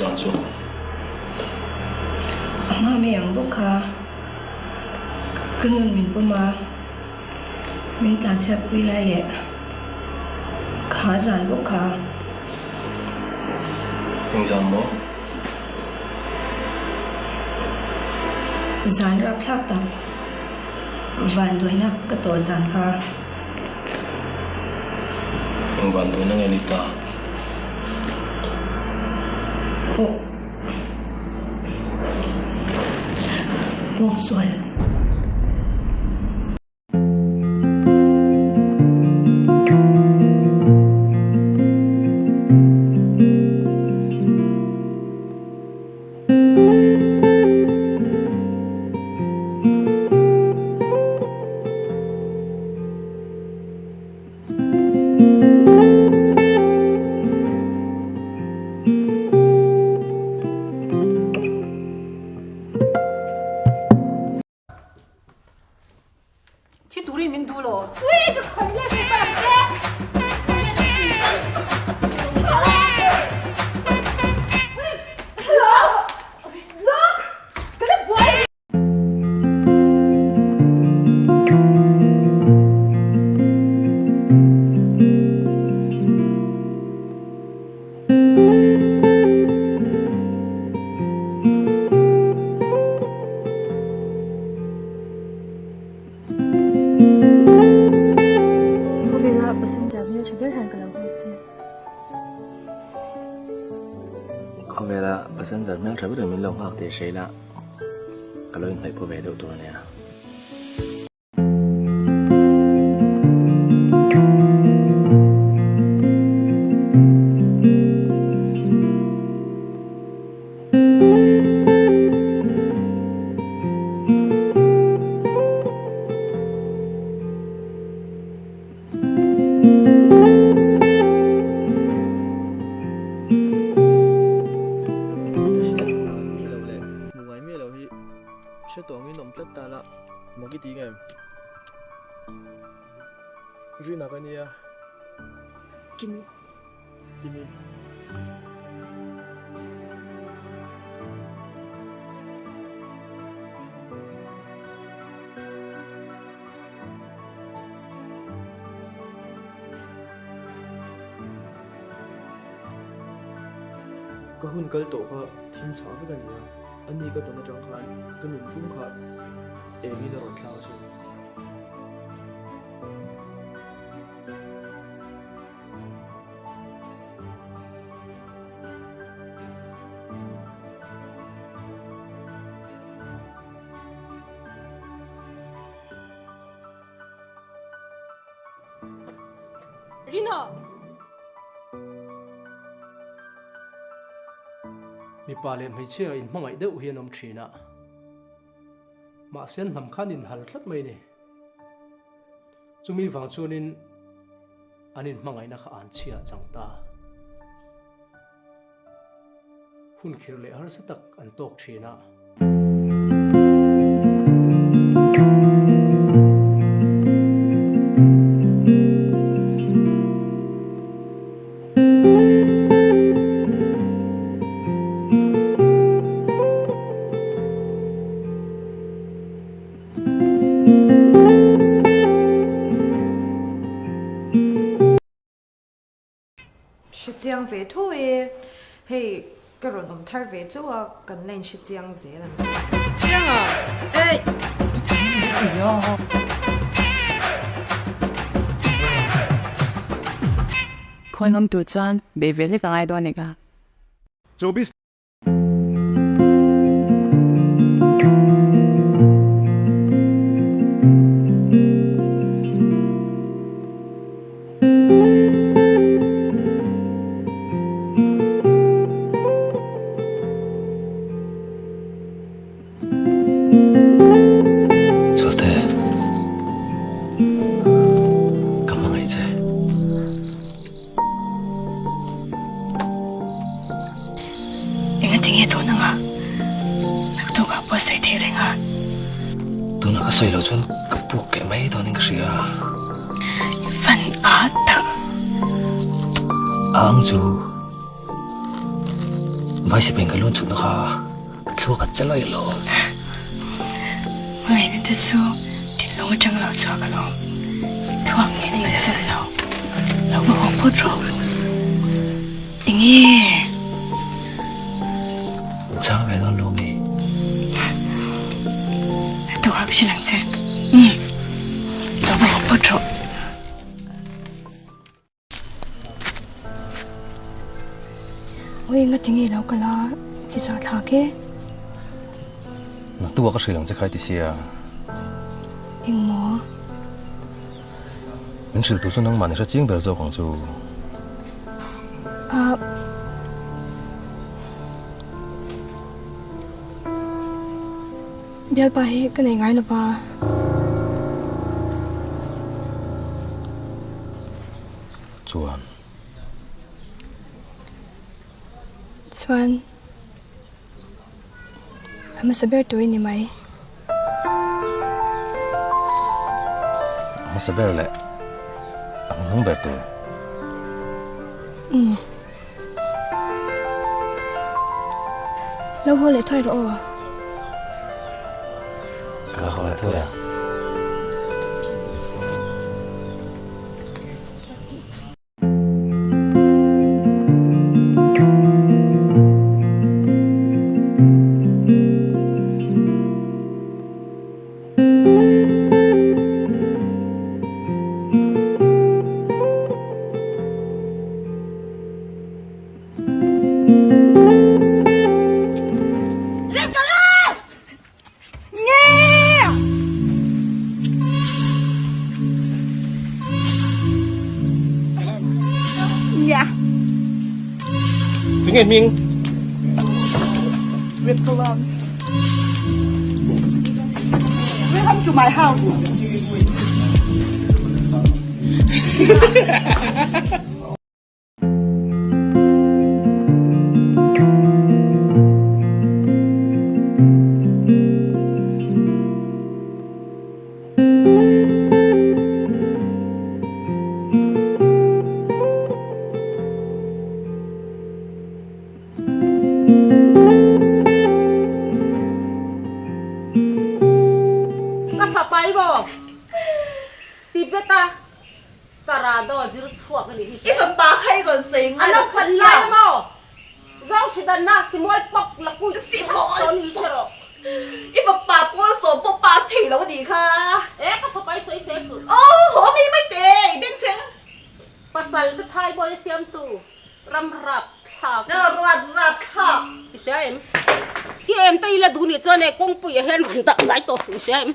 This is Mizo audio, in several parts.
zan chu? A hma mai ang bawk kha ka nun min pawm a, min tlanchhiat pui lai leh kha zan bawk kha. Eng zan maw? Zan rapthlak tak vanduaina ka tawh zan kha. Eng vanduaina nge ni ta? Aw. Pawngsual. Thi turin min duh lo. Khawvela passenger hmeltha ber hian ka lo hmu che. Khawvela passenger hmeltha ber in min lo nghak tih hre ila ka lo inhnaih pawh ve deuh tur ania. Hre tawh angin awm tlat ta la, mak i ti ngem? Rina ka nia. Kimi. Kimi. Ka hun kal tawh kha thim chhah vek a ni a, a ni ka tawn atang khan ka nun pum kha engin a rawn thlang chu. Rina! Mipa leh hmeichhia inhmangaih deuh hi an awm thin a, mahse an hnam khan inhal tlat mai a ni. Chumi vang chuanin an inhmangaihna kha an chhia chang ta. Hun khirh leh harsa tak an tawk thin a. Hre chiang ve tho e, hei ka rawn awm thar ve chauh a, kan la in hre chiang zel a ni. Chiang a, ei! Khawi ngam tur chuan bei ve hlek a ngai dawn eka. Chulte, ka hmangaih che. Engati nge tun anga naktukah pawh sawi thei reng a? Tunah ka sawi loh chuan ka puk keh mai dawnin ka hria. I fan a tak. Ang chu. Vai sipai ka lun chhunna kha ka thluak a che laih lo. Hmangaihna te chu thinlung atang lo chhuak alawm. Thluak nen a inzawm lo. Lo va haw phawt rawh. Enge? Chang ve dawn lo mi. A tu hak hrilh ang che. Umm. Lo va haw phawt rawh. Ui nga tinge lo kal a ti zah thlak e. Naktuk ah ka hrilh ang che khai ti sia. Eng maw? Min hrilh tur chu nangmah ni hre ching ber zawk ang chu. Ah. Bialpa hi ka nei ngai lova. Chuan. Chuan. A hmasa ber tur i ni mai. A hmasa ber leh a hnuhnung ber tur. Umm. Lo haw leh thuai rawh aw. Ka lo haw leh thuai ang. Tinge hming? Welcome to my house. Ka papai maw? Tibet a Karado zir chhuak a nih hi. I fapa kha i rawn sawi ngai lo kha tia. A lo maw? Zawng hri danna simual pawk la pui dawn hi hre rawh. I fapa pawl sawm pawh pass thei lo a nih kha. E ka fapa i sawi se suh. Aw haw mai mai teh i beng cheng. Pasal te thaibawi a siamtu ram rap thlak. Ram rap thlak. I hria em? Hi em te i la duh nih chuan e kawngpui ah hian rawn dah ngai tawh suh i hria em?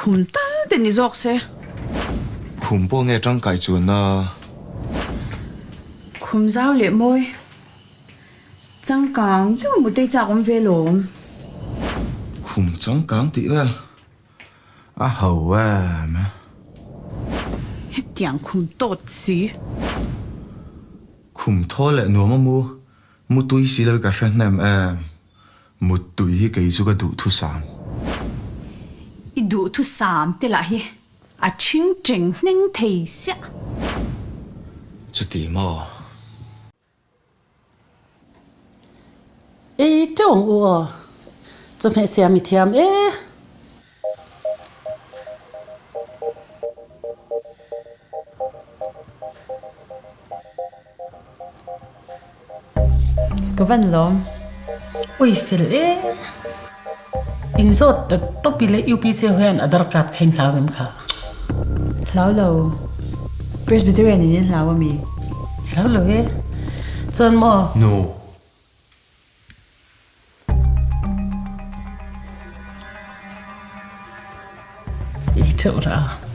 Khum tal te ni zawk se. Khum pawh nge tangkai chuan a. Khum zau leh mawi. Changkang deuh a mutei chak awm ve lawm. Khum changkang tih vel a ho em a. Hetiang khum tawt si. Khum thaw leh nuam a mu, mu tui si lo i ka hre hnem em. Muttui hi kei chu ka duhthusam. I duhthusam te lah hi a ṭhing ṭeng hneng thei siah. Chuti maw? Ei ṭeuh ang u aw. Chawhmeh siam i thiam e. Ka van lawm. Ui fel e. In zawt ta tawp i le UPC ho hian Aadhar card kha in hlau em kha? Hlau lo. Presbyterian in in hlau ami? Hlau lo e. Chuan maw? No. I theuh rah a.